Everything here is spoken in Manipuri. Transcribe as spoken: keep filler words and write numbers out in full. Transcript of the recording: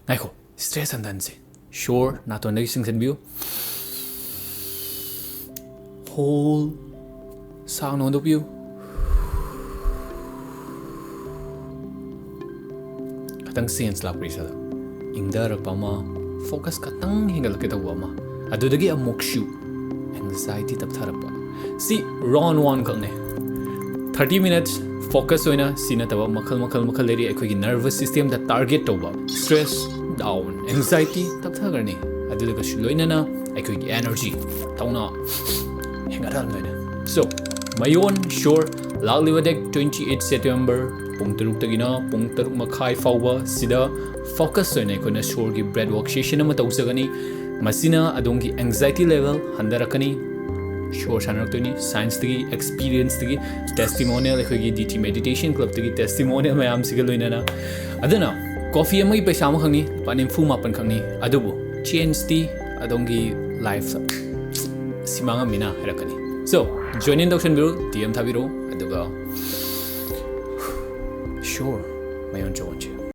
ꯉꯥꯏꯈꯣ, stress ꯍꯟꯊꯍꯟꯁꯦ꯫ Sure, ꯅꯥꯇꯣꯟꯗꯒꯤ ꯆꯤꯡꯁꯤꯟꯕꯤꯌꯨ꯫ Hold, ꯁꯥꯡꯅ ꯍꯣꯟꯗꯣꯛꯄꯤꯌꯨ꯫ ꯈꯤꯇꯪ sense ꯂꯥꯛꯄ꯭ꯔꯥ ꯏꯁꯥꯗ? ꯏꯪꯊꯔꯛꯄ ꯑꯃ, focus ꯈꯤꯇꯪ ꯍꯦꯟꯒꯠꯂꯛꯀꯦ ꯇꯧꯕ ꯑꯃ꯫ ꯑꯗꯨꯗꯒꯤ ꯑꯃꯨꯛꯁꯨ anxiety ꯇꯞꯊꯔꯛꯄ꯫ ꯁꯤ round one ꯈꯛꯅꯦ꯫ Thirty minutes focus ꯑꯣꯏꯅ, ꯁꯤ ꯅꯠꯇꯕ ꯃꯈꯜ ꯃꯈꯜ ꯃꯈꯜ ꯂꯩꯔꯤ꯫ ꯑꯩꯈꯣꯏꯒꯤ nervous system ꯗ target ꯇꯧꯕ, stress down, anxiety ꯇꯞꯊꯈ꯭ꯔꯅꯤ꯫ ꯑꯗꯨꯗꯒꯁꯨ ꯂꯣꯏꯅꯅ ꯑꯩꯈꯣꯏꯒꯤ energy, ꯊꯧꯅꯥ ꯍꯦꯟꯒꯠꯍꯟꯗꯣꯏꯅꯦ꯫ So, ꯃꯌꯣꯟ Sure, ꯂꯥꯛꯂꯤꯕ date twenty eight September, ꯄꯨꯡ ꯇꯔꯨꯛꯇꯒꯤꯅ ꯄꯨꯡ ꯇꯔꯨꯛ ꯃꯈꯥꯏ ꯐꯥꯎꯕ ꯁꯤꯗ focus ꯑꯣꯏꯅ ꯑꯩꯈꯣꯏꯅ Sure ꯒꯤ breath work session ꯑꯃ ꯇꯧꯖꯒꯅꯤ꯫ ꯃꯁꯤꯅ ꯑꯗꯣꯝꯒꯤ anxiety level ꯍꯟꯊꯔꯛꯀꯅꯤ꯫ Sure ꯁꯥꯟꯅꯔꯛꯇꯣꯏꯅꯤ, science ꯇꯒꯤ, experience ꯇꯒꯤ, testimonial, ꯑꯩꯈꯣꯏꯒꯤ D T Meditation Club ꯇꯒꯤ testimonial ꯃꯌꯥꯝꯁꯤꯒ ꯂꯣꯏꯅꯅ꯫ ꯑꯗꯨꯅ coffee ꯑꯃꯒꯤ ꯄꯩꯁꯥ ꯑꯃꯈꯛꯅꯤ, ꯂꯨꯄꯥ ꯅꯤꯐꯨ ꯃꯥꯄꯟ ꯈꯛꯅꯤ, ꯑꯗꯨꯕꯨ change ꯇꯤ ꯑꯗꯣꯝꯒꯤ life ꯁꯤ ꯃꯥꯡꯉꯝꯃꯤꯅ ꯍꯥꯏꯔꯛꯀꯅꯤ꯫ So, join in ꯇꯧꯁꯟꯕꯤꯔꯣ, D M ꯊꯥꯕꯤꯔꯣ, ꯑꯗꯨꯒ Sure, ꯃꯌꯣꯟ ꯆꯌꯣꯟꯁꯦ꯫